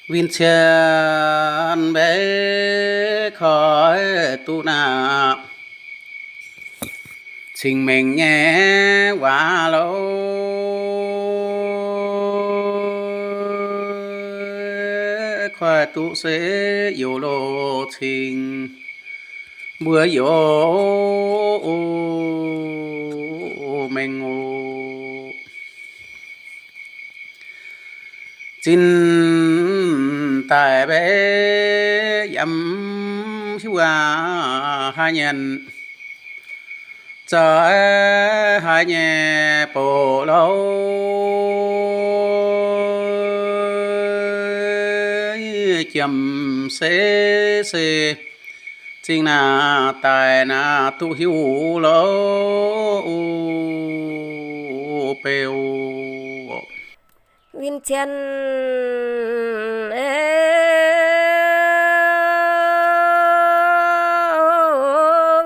Win cien mbeix koi duqv naaiv cing-mengh nyei waac-louc, koi duqv se youz loz-cing mbuo youz mengh oc. Zinh daaih mbeix yaac mv hiuv aac, haaix nyungc zoih haaix nyungc bouc louc, jiem se se zingh naaiv daaih naaiv duqv hiuv louc beu. Win cien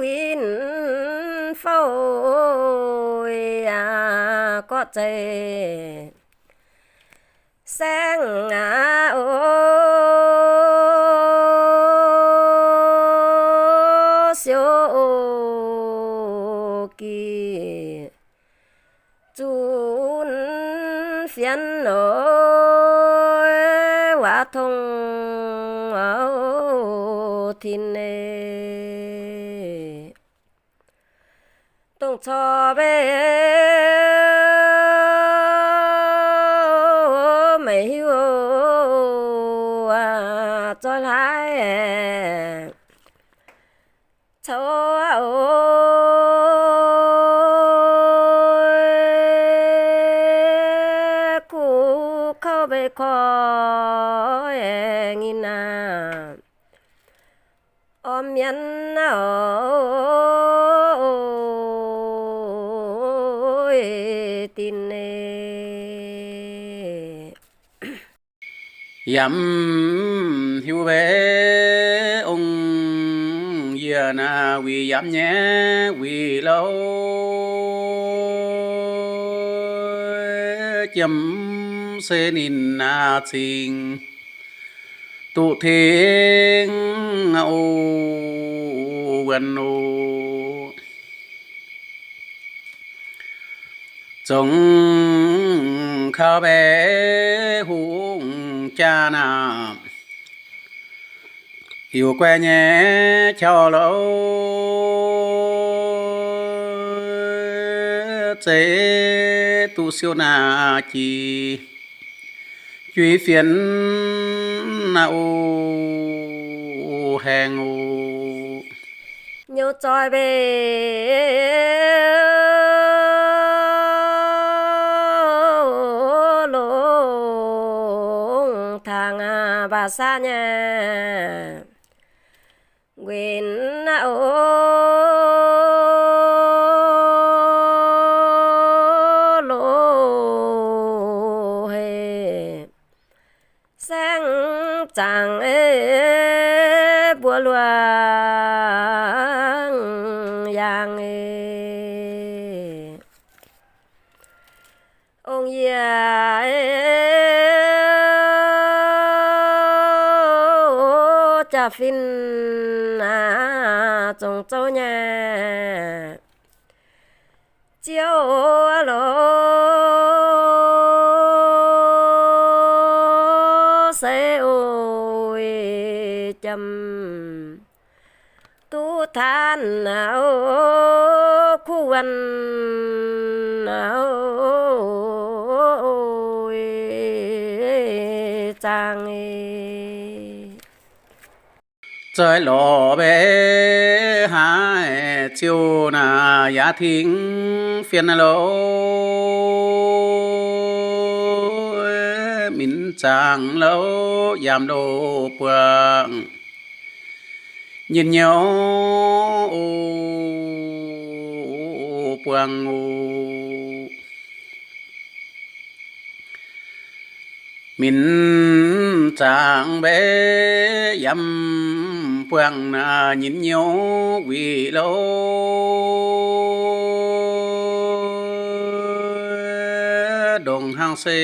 win fouv yaac gorqv zeiv saengv aqv, o, siou o, gih zunv fienx oc, waac tong tin ei. Dongh corc mbe meih hiuv, zoih hlaaix coux oc, kuv kouv mbeix koi nyei naaiv, orv mienh oc, dinh ei. Yaac mv hiuv mbe ong yie naaiv wuic yaac nyei wuic louc, jiem se ninh naaiv zingh duqv tengx o, wuonx oc. Zongc kaux mbe hungh jaa naaic, yaac guai nyei qauv louc, zeiv duqv siou naaiv jiex, juiz fienx naaiv o, haengh oc. Nyouz zoih mbe longc tangx mbaac saav nyei nquenc naaiv o, loz-hei saengv zaangc ei, mbuo luangh yaangh ei. Ong-yie, jaa-fin aac, zong zouv nyei Ziouv loz se oix jiem duqv taanv kuv wuonh zaangc. Zoih lorz mbe haaix ziouc naaic yaac tingx fienx loz, minc zaangc louc yaac loz buangh nyinh nyouz buangh oc. Minc zaangc mbe yaac buangh naaic nyinh nyouz wuic louc, ndongc hnangv se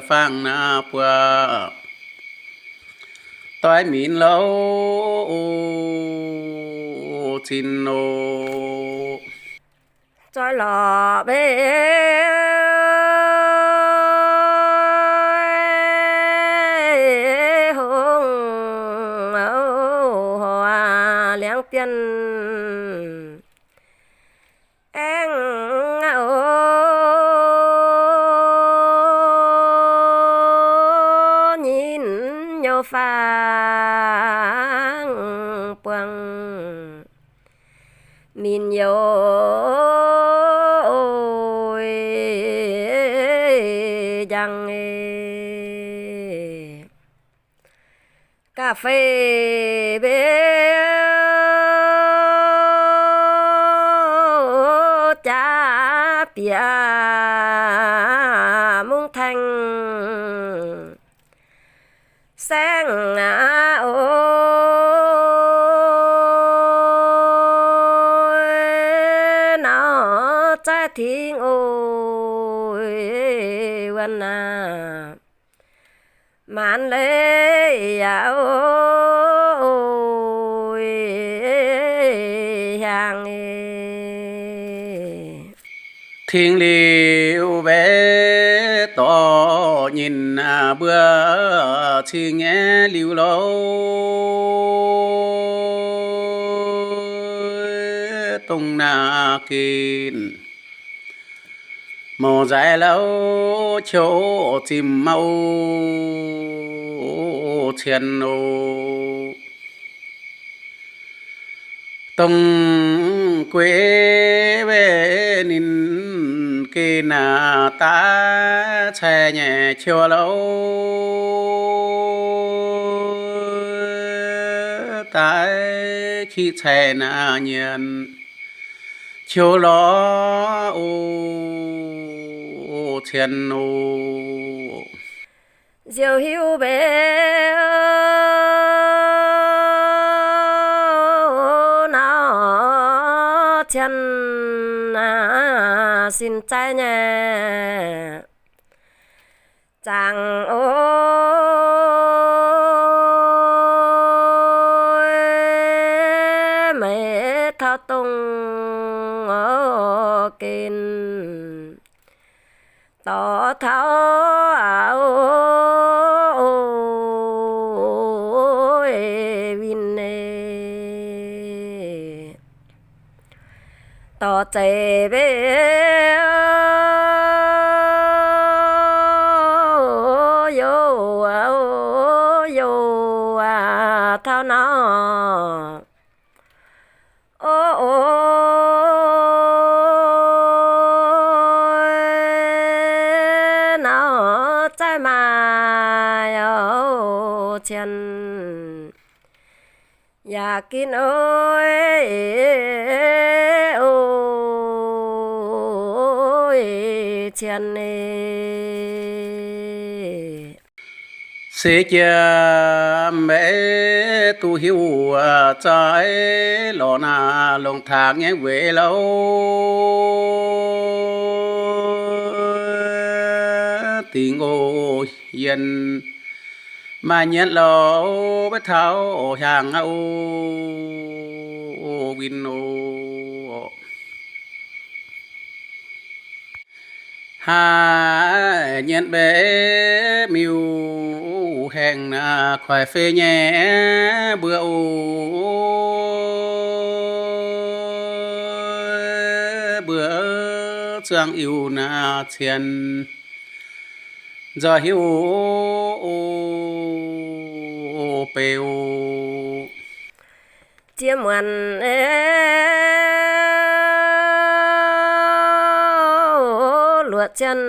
fangx naaic buangh doix minc louv zinh oc. Zoih lorqc mbe hungh, horc liangx bienh aengx oc, nyinh nyouv fangx buangh minc youz njang. Ga'fei mbe jaav bieqc mungv taeng saengv aqv oc, norm zaih tingx oc, wuonh aac, maanc leiz yaac oc, hiaangx tingx liuz mbe dorh nyinh mbuo cing nyei liuz louv, dongh naaiv ginv mouc nzaaix louv qouv zinh mouc cien oc. Dongh gueix mbe ninh geh naaiv daaih cai nyei qiu louv, daaih kiv cai naaiv nyienx qiu lorz oc, cien oc. Nziouv hiuv mbe norm cien sin zaih nyei zaangc oc, meix taux dongh gen dorh taux aqv oc, winh ei dorh zeiz mbe youz, youz aac taux nor oc, nor zaih maaih cien yaac ginv oc, oc, cien ei. Se jiex mbe duqv hiuv wuov zaih lorz naaiv longc taax nyei weic louv, dingc oc, yienh maaih nyienx louv mbe taux hiaangx aqv oc, winh oc. Haaix nyienx mbe miuc-haengh naaiv koiv fei nyei mbuo oc, mbuo zuangx Iu naaiv cien nzoih hiuv oc, beu oc. Ziex muonc luoqc cien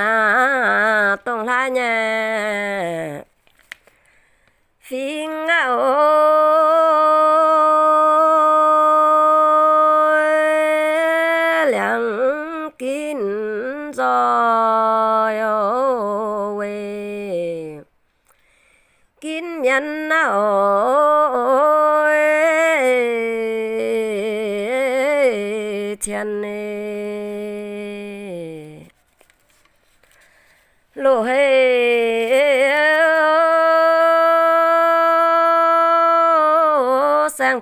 aac, dongh hlaax nyei fingx aqv oc, liangx ginv nzoih oc, weic ginv mienh aqv oc, cien ei. Loz-hei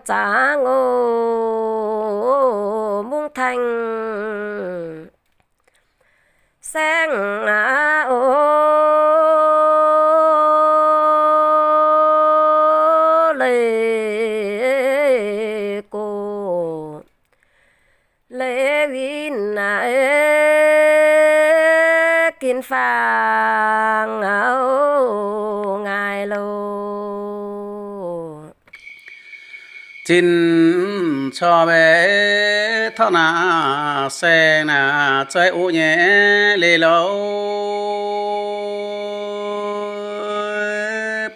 zaangc oc, mungv taeng saengv aqv oc, leiz gox leiz win aqv, gin faang aqv, ngaih loh. Zinh corc mbaeqc taux naaic saeng naaic zoih oc nyei leiz louh,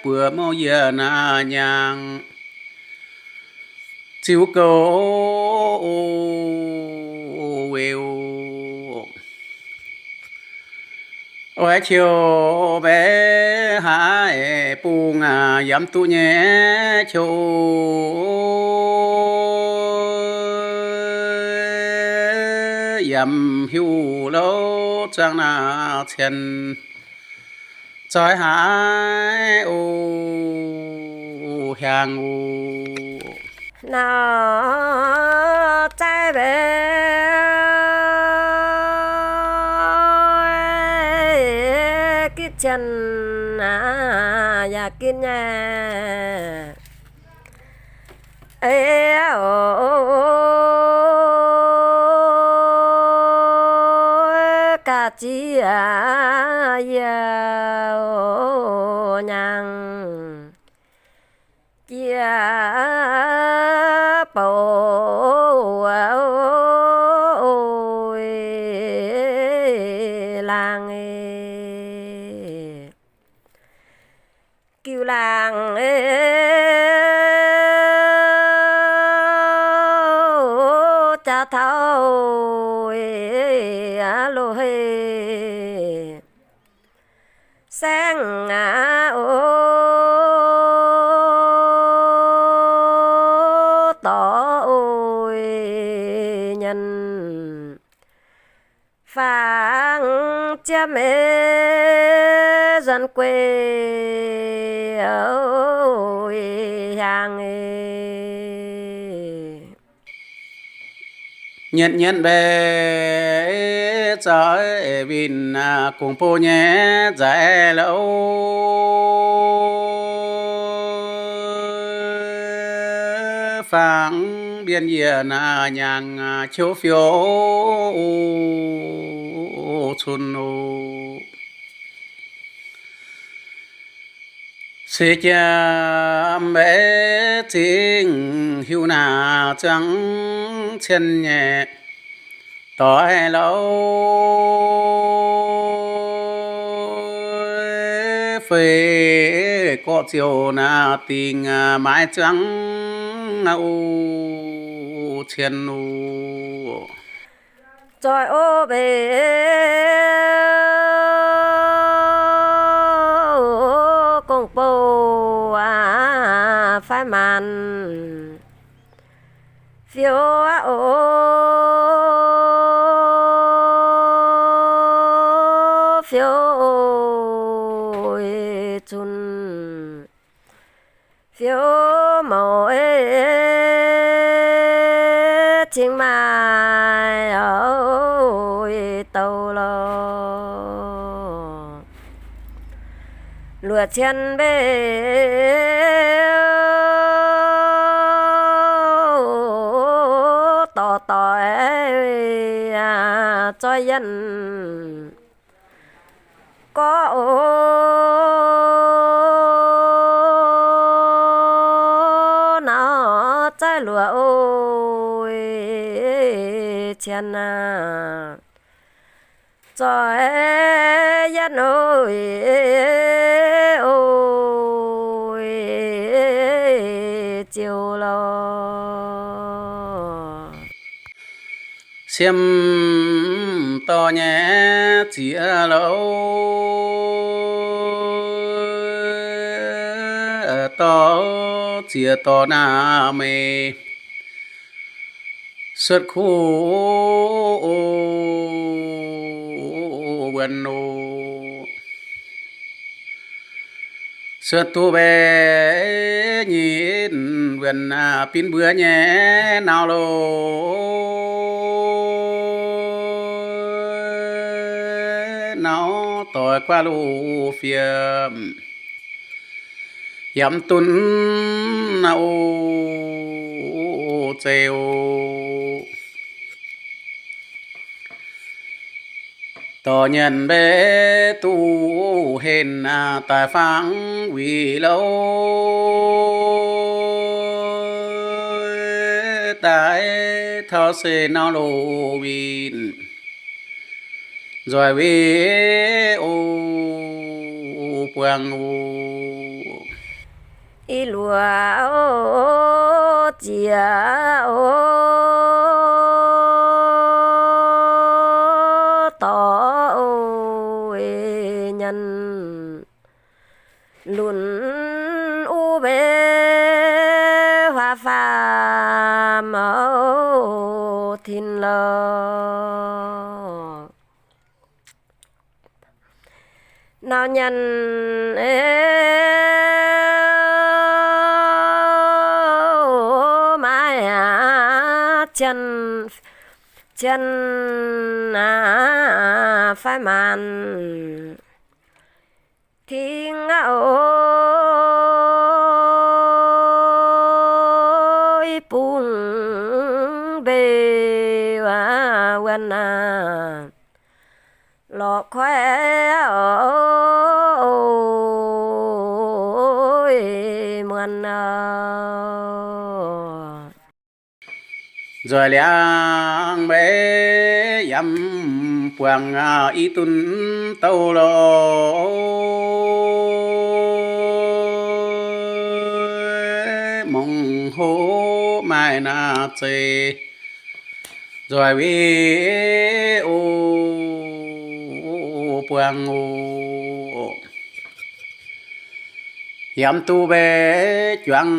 buoz mouh yie naaic nyaangc ziux gouv oc, weic oc. Oix qiu mbaeqc haaix bung yamv duqv nyei qiu, yaac mv hiuv louh zuangx naaic cien zoih haaix oc, hiaangx oc. Naaiv zaaiv mbaeqc gitv cien yaac gitv nyei. Eix oc, ga'ziex yie oc, nyaangc jiex bouc laangz, giu laangz jaax taux loz-hei saengv aqv oc, dorc oc, nyienx fangx ziepv meiv nzuonx guei hiaangx nyienx nyienx mbaeqc zoih winh gong-bou nyei nzaic louh, fangx mbienv yie naaic nyaangc qiu fiou cun oc. Se jaa mbaeqc zingh hiuv naaic zuangx cien nyei doix louh, feix gorqv ziouc naaic dingc maaiz zuangx oc, cien oc. Zoih oc mbaeqc gong-bou aac fai maanc fiou aqv oc, fiou cun fiou mouc cingx maaih douz lorqc. Luoqc cien mbaeqc dorc doic zoih yienv gorqv oc, naaiv zaaiv luoqc oc, cien aac, zoih yienv oc, oc, ziouc lorqc. Siem dorh nyei ziex louh, dorh ziex dorh naaic meih suotv kuv wuonx oc. Cuotv duqv mbenc nyei wuonh, binv mbuo nyei nauv loz, nauv doix guaav loz fiem, yaac mv dunv o zei o. Dorh nyanc mbenc duqv henv daaih fangx wuic louv, daaih taux se nauv loz winh nzoih wuic o buangh o. I luoqc ziex o, dorh nyanc lunx uv mbeix huaav faam tin lorh. Nauv nyanc maaih cien, cien fai maanc ting aqv oc. I bung mbeix wuonh aac, lorqc koiv muonc aqv. Nzoih liangx mbeix yaac buangh i dunv douh loz, mongh hlo maaih naaiv zeiz nzoih wuic o buangh o. Yaac mv duqv mbenc juangc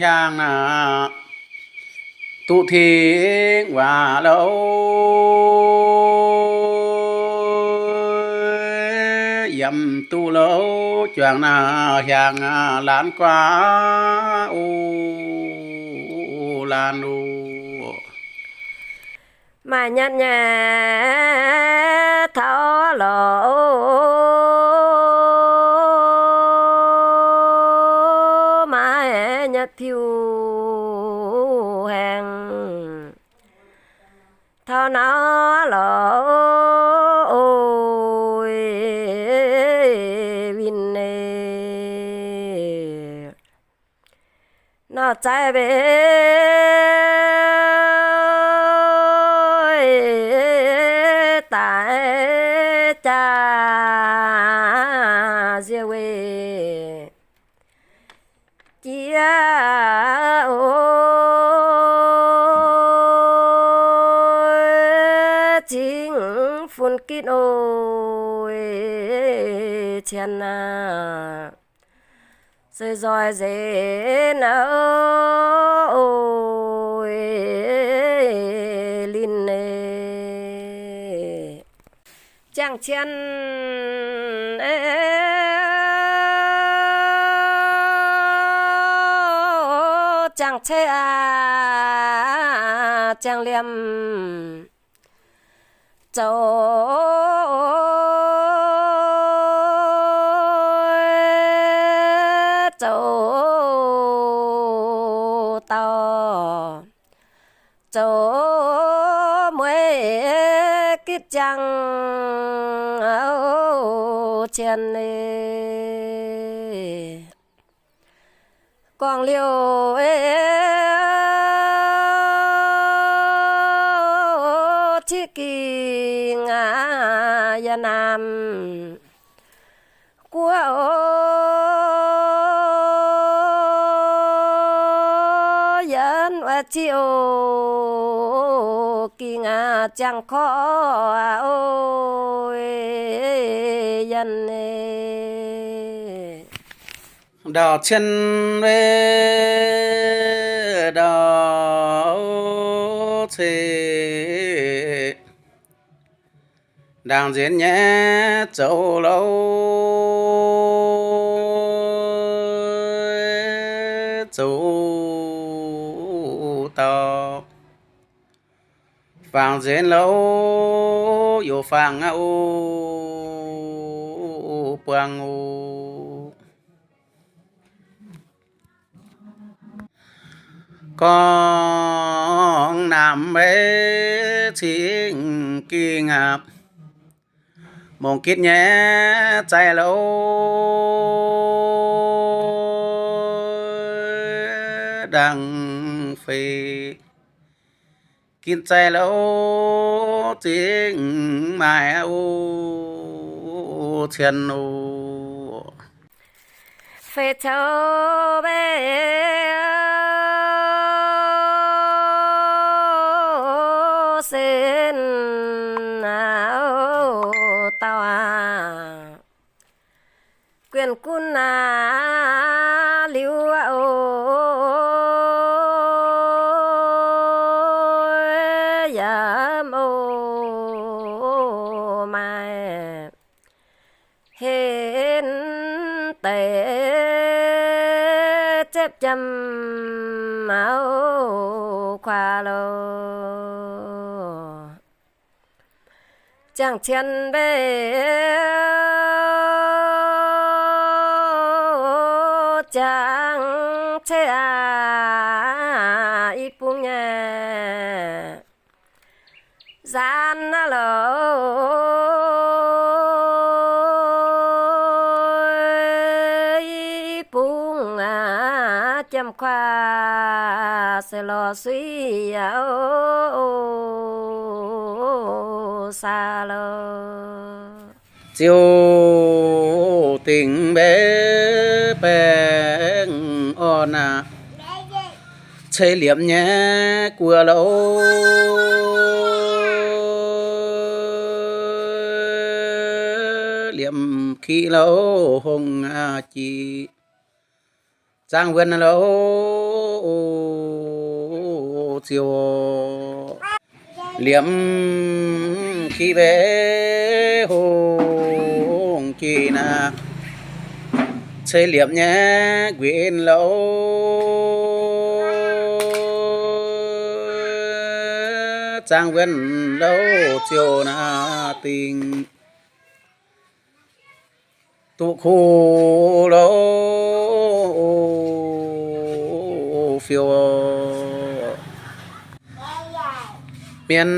hiaangx naaic, duqv tingx waac louv, yaac mv duqv louv juangc naaic hiaangx laanh guaav o, laanh o. Maaih nyatv nyei taux lorqc, maaih nyatv tiuv haengh taux nauv lorqc, winh ei. Nauv zaix mbeix daaih jaax nzie weih jiex o, cingv fun gitv o, cien aac. Se nzoih nzengc aqv oc, linh ei. Ziangh cien, ziangh ceix aac, ziangh liemh zoux, zoux dauh, zoux mueiz gitv ziangh cien ei. Gorngv liouh ciqv ging yaac naamh guoqv o, yaac oix ciqv o, ging ziangh korv o, yaac ei. Ndaauh cien wei ndaauh ceix, ndaangc nzien nyei zoux louh. Fangx nzengc lorqc, yaac fangx aqv o, buangh o. Gorngv naamh maiv cingx ging aqv, mungx gitv nyei zaih lorqc, ndangc feix gitv zaih lorqc, zingh maaih o, cien o. Feix caux mbeix sen dauh aqv, guienh gunv aqv liuz o, yaac o maaih henv deix ziepv jiem maux kuaax lorqc. Ziangh cien mbeix ziangh ceix aqv, i bung nyei nzaanx aqv lorqc, i bung aqv, jiem kuaax se lorz suiv yaac o, saa lorqc. Ziouc dingc mbeix baengh orn aqv, ceix liepc nyei guoqv lorqc, liepc kiqv lorqc, hungh jieqv zaangv wuonh lorqc, ziouc liepc kiqv mbeix hungh jieqv naaic, ceix liepc nyei nquin lorqc, zaangv wuonh lorqc, ziouc naaic dingc duqv kuv lorqc, fiou mienh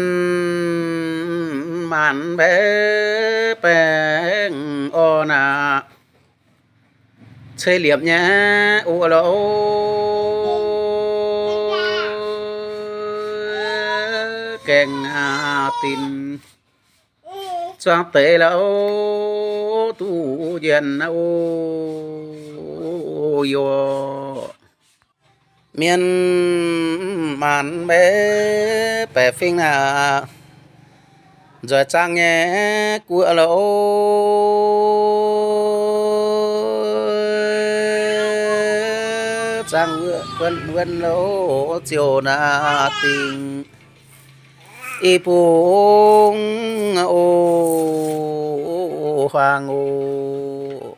maanc mbeix baengh orn aqv, ceix liepc nyei uqv lorqc, gaengh dinc zuangx deix lorqc, duqv njien o, youh mienh maanc mbeix baeqc fingx aqv, nzoih zaangv nyei guoqv lorqc, zaangv wuonh lorqc, ziouc naaic dingc i bung o, huaang o.